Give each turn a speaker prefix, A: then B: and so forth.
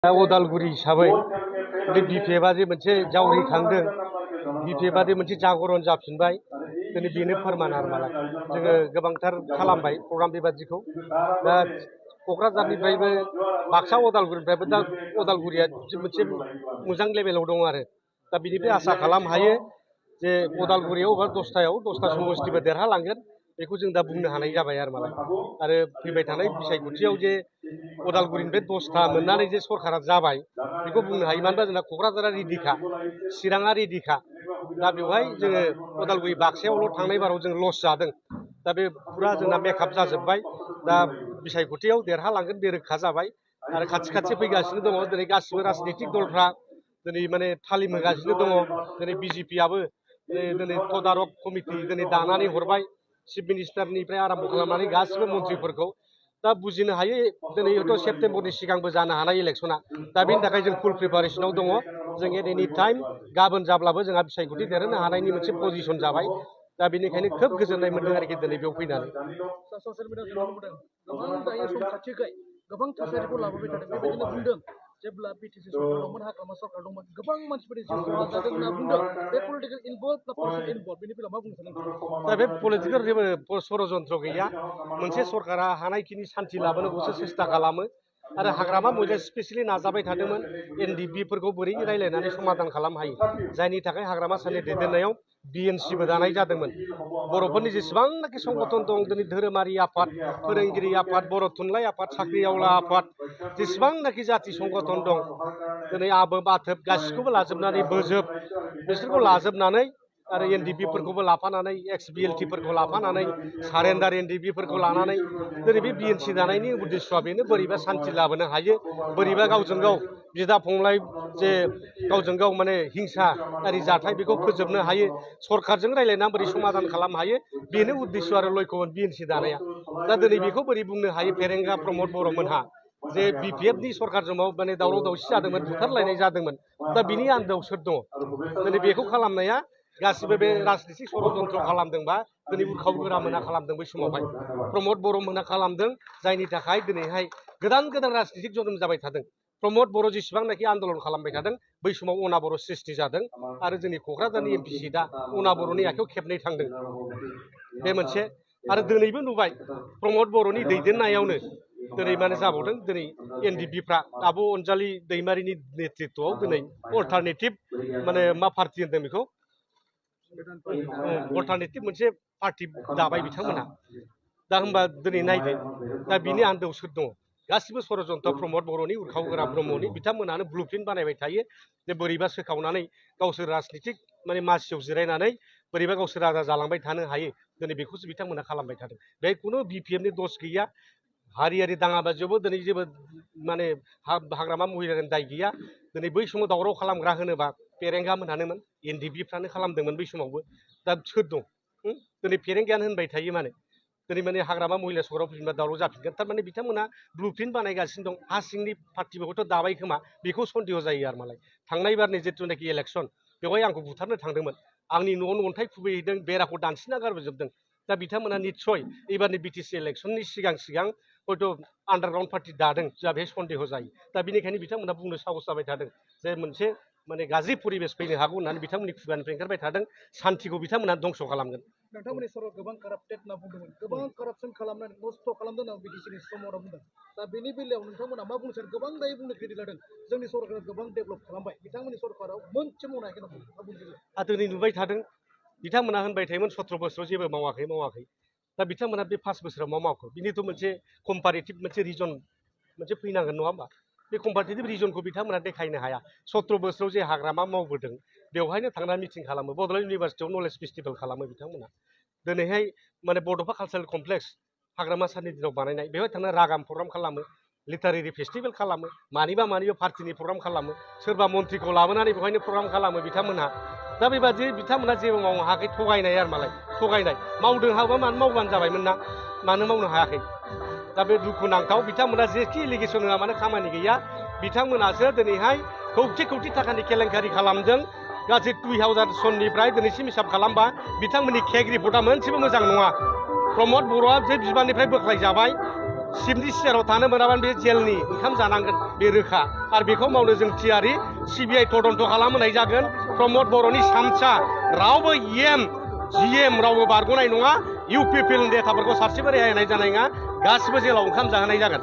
A: उदालगुरि हिसाबै बे बिपिएफआ जे मोनसे जावरिखांदों, बिपिएफआ जे मोनसे जागरण जाफिनबाय, दिनै बेनो फोरमान आरो मालाय जोङो गोबांथार खालामबाय प्रग्राम बेबादिखौ। दा क'क्राझारनिफ्रायबो बाक्सा उदालगुरिनिफ्रायबो दा उदालगुरिया मोनसे मोजां लेभेलाव दङ आरो दा बिनिफ्राय आसा खालाम हायो जे उदालगुरियाव बा 10टा समस्तिबो देरहालांगोन बेखौ जों दा बुंनो हानाय जाबाय आरो मालाय। आरो फैबाय थानाय बिसायख'थियाव जे उदालगुरिनिफ्राय 10टा मोननानै जे सरकारा जाबाय बेखौ बुंनो हायो, मानो होनबा जोंना क'क्राझारा रेडिखा, चिराङा रेडिखा। दा बेवहाय जोङो उदालगुरि बाक्सायावल' थांनाय बाराव जों लस जादों। दा बे फुरा जोंना मेकआप जाजोब्बाय, दा बिसायख'थियाव देरहालांगोन बे रोखा जाबाय। आरो खाथि फैगासिनो दङ दिनै गासिबो राजनितिक दलफ्रा दिनै माने थालिम होगासिनो दङ। दिनै बिजेपिआबो दिनै तदारक कमिटि दिनै दानानै हरबाय, चिफ मिनिस्टारनिफ्राय आराम्भ खालामनानै गासिबो मन्थ्रिफोरखौ। दा बुजिनो हायो दिनै हयथ' सेप्तेम्बरनि सिगांबो जानो हानाय इलेक्सना। दा बेनि थाखाय जों फुल प्रिपारेसनाव दङ। जों एट एनि टाइम गाबोन जाब्लाबो जोंहा बिसायख'थि देरहोनो हानायनि मोनसे पजिसन जाबाय। दा बेनिखायनो खोब गोजोननाय मोनदों आरोखि दिनै बेयाव फैनानै।
B: ससियेल मिडियायाव नुनो मोनदों गोबां दायो सम खाथिखाय गोबां थासारिखौ लाबोबाय थादों, बेबायदिनो बुंदों जेब्ला बिटिसि सरकार दंमोन, हाग्रामा सरकार दंमोन, गोबां मानसिफोरनि जिउ खहा जादों होनना बुंदों। बे पलिटिकेल इनभल्भ ना पर्सन इनभल्भ बेनि बेलायाव मा बुंनो सानो?
A: दा बे पलिटिकेल जेबो षड़यन्त्र गैया। मोनसे सरकारा हानायखिनि सान्थि लाबोनोखौसो सेस्था खालामो। आरो हाग्रामा महिलाया स्पेसियेलि नाजाबाय थादोंमोन एनडिपिफोरखौ बोरै रायज्लायनानै समाधान खालामनो हायो, जायनि थाखाय हाग्रामा साननि दैदेननायाव बिएनसिबो दानाय जादोंमोन। बर'फोरनि जेसेबांनाखि संगठन दं दिनै धोरोमारि आफाद, फोरोंगिरि आफाद, बर' थुनलाइ आफाद, साख्रि आवला आफाद, जेसेबांनाखि जाथि संगठन दं दिनै आबोब आथोब गासिखौबो लाजोबनानै बोजोब बिसोरखौ लाजोबनानै आरो एनडिपिफोरखौबो लाफानानै, एक्स बिएलटिफोरखौ लाफानानै, सारेन्डार एनडिपिफोरखौ लानानै दिनै बे बिएनसि दानायनि उद्देश्यआ बेनो बोरैबा सान्थि लाबोनो हायो, बोरैबा गावजों गाव बिदा फंबाय जे गावजों गाव माने हिंसायारि जाथाय बेखौ फोजोबनो हायो, सरकारजों रायज्लायनानै बोरै समाधान खालामनो हायो, बेनो उद्देश्य आरो लक्ष्यमोन बिएनसि दानाया। दा दिनै बेखौ बोरै बुंनो हायो फेरेंगा प्रमद बर'मोनहा जे बिपिएफनि सरकार समाव माने दावराव दावसि जादोंमोन, बुथारलायनाय जादोंमोन। दा बिनि आन्दोआव सोर दङ? दिनै बेखौ खालामनाया गासिबो बे राजनितिक षड़यन्त्र खालामदोंबा दिनै उरखाव गोरा मोना खालामदों बै समावहाय, प्रमद बर' मोना खालामदों। जायनि थाखाय दिनैहाय गोदान राजनितिक जन्म जाबाय थादों। प्रमद बर' जेसेबांनाखि आन्दलन खालामबाय थादों बै समाव अना बर' सृष्टि जादों। आरो जोंनि क'क्राझारनि एमपि सिटआ अना बर'नि आखायाव खेबनै थांदों, बे मोनसे। आरो दिनैबो नुबाय प्रमद बर'नि दैदेननायावनो दिनै माने जाबावदों। दिनै एनडिपिफ्रा आब' अनजालि दैमारिनि नेतृत्वआव दिनै अल्टारनेटिभ माने मा पार्टि होनदों बेखौ, अल्टारनेटिभ मोनसे पार्टि दाबाय बिथांमोनहा। दा होमबा दिनै नायदो, दा बिनि आन्दोआव सोर दङ? गासिबो षड़यन्त्र प्रमद बर'नि, उरखाव गोरा ब्रह्मनि। बिथांमोनानो ब्लुप्रिन्ट बानायबाय थायो जे बोरैबा सोखावनानै गावसोर राजनितिक माने मासियाव जिरायनानै बोरैबा गावसोर राजा जालांबाय थानो हायो, दिनै बेखौसो बिथांमोना खालामबाय थादों। बेहाय खुनु बिपिएफनि दस गैया। हारियारि दाङाबाजियावबो दिनै जेबो माने हाग्रामा महिलानि दाय गैया। दिनै बै समाव दावराव खालामग्रा होनोबा फेरेंगा मोनहानोमोन, एनडिपिफ्रानो खालामदोंमोन बै समावबो। दा सोर दं? दिनै फेरेंगायानो होनबाय थायो माने दिनै माने हाग्रामा महिला सकाराव फैफिनबा दावराव जाफिनगोन। थारमाने बिथांमोना ब्लुप्रिन्ट बानायगासिनो दं। हा सिंनि पार्टिफोरखौथ' दाबाय खोमा, बेखौ सन्देह जायो आरो मालाय। थांनाय बारनि जिथुनाखि इलेक्सन बेवहाय आंखौ बुथारनो थांदोंमोन, आंनि न'आव अन्थाइ खुबैहैदों, बेराखौ दानसिना गारबोजोबदों। दा बिथांमोना निस्सय एबारनि बिटिसि इलेक्सननि सिगां हयथ' आन्डारग्राउन्ड पार्टि दादों, जोंहा बेहाय सन्देह जायो। दा बेनिखायनो बिथांमोना बुंनो साहस जाबाय थादों जे मोनसे माने गाज्रि परिबेस फैनो हागौ होननानै बिथांमोननि खुगानिफ्राय ओंखारबाय थादों। सान्थिखौ बिथांमोना धंस' खालामगोन।
B: नोंथांमोननि सरकारा गोबां काराप्टेड होनना बुंदोंमोन, गोबां कारापसन खालामनानै नस्थ' खालामदों होनना बिटिसिनि समाव बुंदों। दा बेनि बेलायाव नोंथांमोना मा बुंनो सानो? गोबां दायो बुंनो क्रेडिट लादों जोंनि सरकारा गोबां डेभेलप खालामबाय, बिथांमोननि सरकाराव मोनसे मावनो हायाखै होनना बुंदों।
A: दिनै नुबाय थादों बिथांमोना होनबाय थायोमोन 17 बोसोराव जेबो मावाखै। दा बिथांमोना बे 5 बोसोराव मा मावखो? बिनिथ' मोनसे कम्पारेटिभ मोनसे रिजन मोनसे फैनांगोन नङा होमबा? बे कम्पारेटिभ रिजनखौ बिथांमोना देखायनो हाया। 17 बोसोराव जे हाग्रामा मावबोदों बेवहायनो थांनानै मिटिं खालामो, बड'लेण्ड इउनिभारसिटियाव नलेज फेस्टिभेल खालामो बिथांमोना। दिनैहाय माने बड'फा कालचारेल कमप्लेक्स हाग्रामा साननि दिनाव बानायनाय, बेवहाय थांनानै रागाम प्रग्राम खालामो, लिटारेरि फेस्टिभेल खालामो, मानिबा पार्टिनि प्रग्राम खालामो, सोरबा मन्थ्रिखौ लाबोनानै बेवहायनो प्रग्राम खालामो बिथांमोनहा। दा बेबादि बिथांमोना जेबो मावनो हायाखै, थगायनाय आरो मालाय थगायनाय। मावदों हाबा मानो मावबानो जाबायमोन ना, मानो मावनो हायाखै? दा बे दुखुनांथाव। बिथांमोना जेखि एलिगेसन होआ मानो खामानि गैया। बिथांमोनासो दिनैहाय कौटि थाखानि केलेंकारि खालामदों। गासै 2000 सननिफ्राय दिनैसिम हिसाब खालामबा बिथांमोननि केग रिपर्टआ मोनसेबो मोजां नङा। प्रमद बर'आ जे बिबाननिफ्राय बोख्लायजाबाय, चिफनि सियाराव थानो मोनाबानो बे जेलनि ओंखाम जानांगोन बे रोखा आरो बेखौ मावनो जों थियारि सिबिआइ तदन्त खालामहोनाय जागोन प्रमद बर'नि सामसा रावबो GM रावबो बारग'नाय नङा UPPL नि डेटाफोरखौ सारसेबो रेहाय होनाय जानाय नङा गासिबो जेलाव ओंखाम जाहोनाय जागोन